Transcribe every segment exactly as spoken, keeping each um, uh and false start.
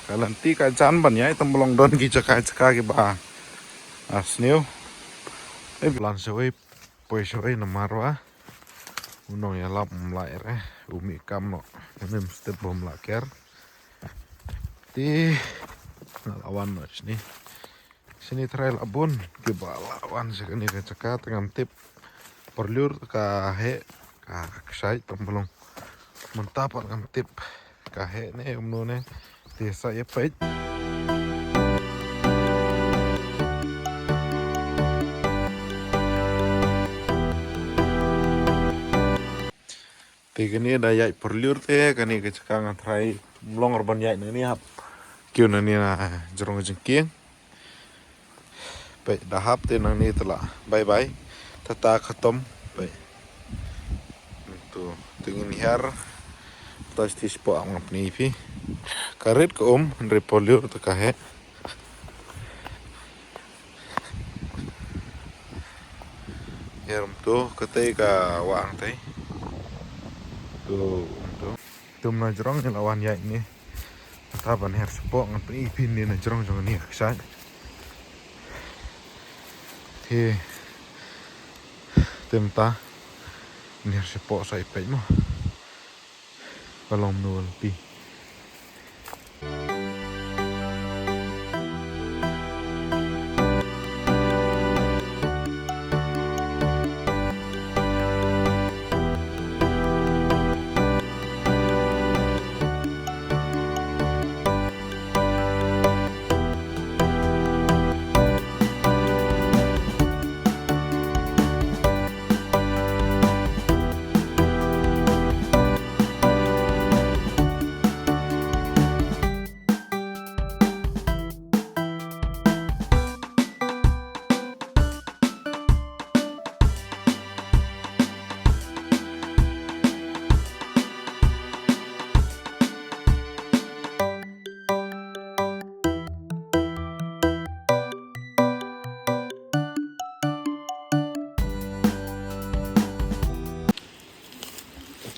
Ka lynti ka jan ban ïaid tang ba long don ki jaka jaka kiba, ah, sniew. Eh, lan shawei, poi shawei namar ba u nongïalap um lah re, u mih kam noh, u nym step ba um lah ker. Te nga la wan noh shane. Shane tharai la bun kiba la wan sha kane ka jaka, te ngam tip. Por lur ka heh, ka kshaid tang ba long. Mynta pat ngam tip ka heh ne kumno ne. Te sa ïa peit. Te kane da ïaid por lur te kane ka jaka nga tharai ym long re ban ïaid nangne, hap kiew nangne na jrong jingkieng. Peit, da hap te nangne te la bye bye. Tata khatom. Peit. To, te ngin hiar. Tang shi spot ngam pyni phi. Ka rit ka um, hynrei por lur te ka heh. Hiar um to, katei ka wah hangtei. To, um to. Te mynta na jrong ngi la wan ïaid ne. Mynta ban hiar shapoh ngan pyni phi ne na jrong jong ne ka kshaid. Te, te mynta ngan hiar shapoh sa ïa peit mo. Ka long mano ka lynti.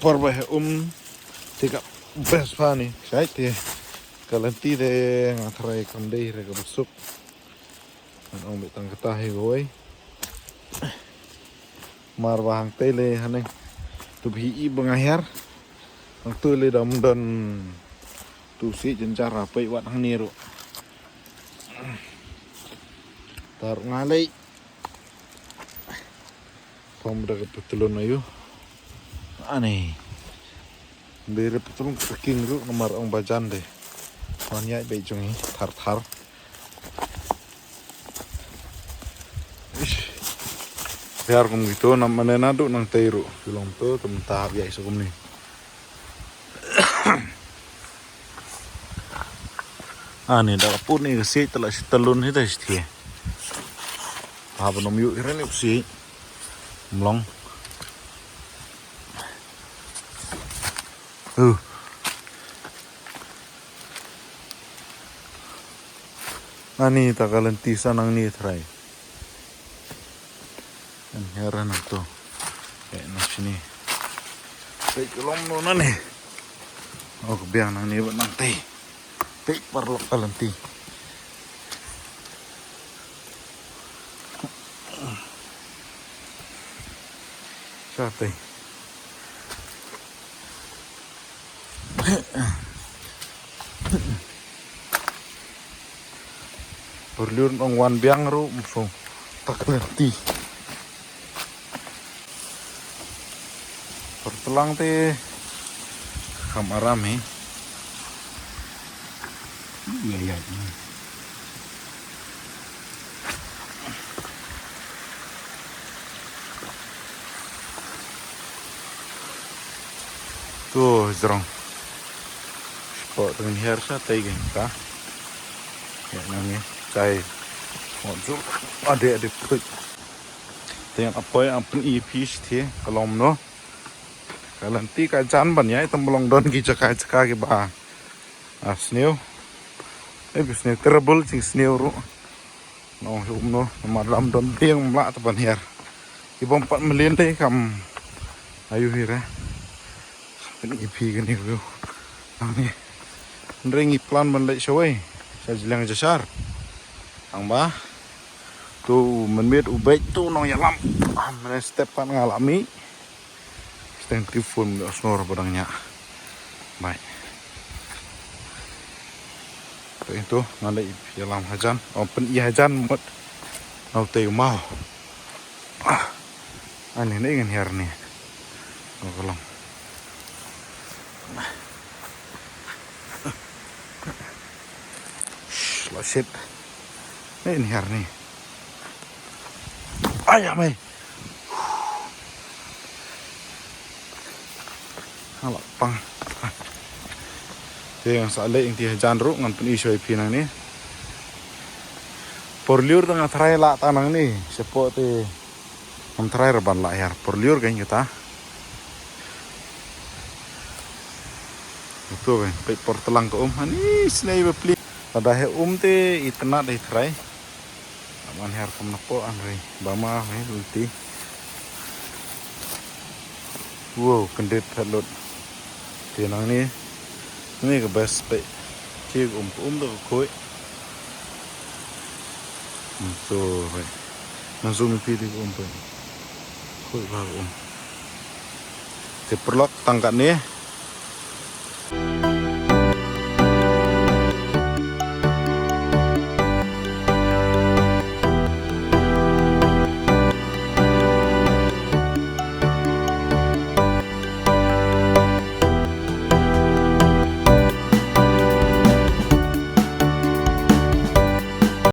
Por ba heh um te ka best bha ne, shai te ka lynti te nga tharai kam dei re ka ba suk. Ngan ong beit tang kata hi kawei. Mar ba hangtei le haneng. Tu phi i ba nga hiar. Hangtu le dam don tu si jynjar, peit wat hangne ruh. Tar nga lei. Pom da ka patlun ayu. Ani. Dei re patlun ka king ruh namar ong ba jan de. Wan ïaid beit jong ngi thar thar. Ish. Biar kum kito nam mane naduh nangtei ruh. Ki long to, te mynta hap ïaid sa kumne. Ani da ka put ne ka siej te la shi talun hi te shi thie. Haba nym ïoh hi re ne u siej. Mlong. Uh. Ani ta ka lynti sa nangne tharai. Kan hiar nangto. Eh, nang shini. Peit ka long mano nangne. Oh, ka biang nangne bad nangtei. Peit paralok ka lynti. Shatei. Por lur ong wan biang ruh, msong. Tak lynti. Por tlang te kham aram hi. Ïa, ïa. Tu jrong. Spot tengin hiar sa tei geng ta. Ïa nang ïa tai. Mo ju ade ade put. Teng apoi am pen i pis te ka long mano. Ka lynti ka jan ban ïaid tang ba long don ki jaka jaka kiba, ah, sniew. Eh, ki sniew, terrible jingsniew ruh. Nong hi um no, namar lam don biang, ym lah te ban hiar. Ki bym pat mlien te kam ayu hi re. Kan i phi kane view. Nang ni. Ring i plan ban leit shawei sha jylliew jashar. Hangba tu mynmiet u beit tu nongïalam. Ah, mynne step pat nga la mih. Steng telephone mynne snor ba dang ñiah. Bai. Te tu nga leit ïalam hajan. Oh, pyn-i hajan mut. Nau te mau. Ah. Ani ne ngan hiar ni. Ko kolong. Shh, la shit. Ne ngan hiar ni. Ai amai. Hala pang. Te ngan sa leh ïa ti hajan ruh ngan pyn-i shuwa ïa phi nangne. Por lyiur te nga tharai lah tang nangne. Shapoh te ngam tharai re ban lah hiar. Por lyiur kein kata. Ito kein, peit por tlang ka um. Hani snei ba pli. Lada heh um te itynnad hi tharai. Ngan hiar kum napoh, hynrei ba ma hi lynti. Wow, kyndit phet lut. Te nangne, ne ka best peit. Ki um, ka um da ka khuid. To peit. Ngan zoom ïa phi te ka um peit. Khuid bha ka um. Te paralok tang katne.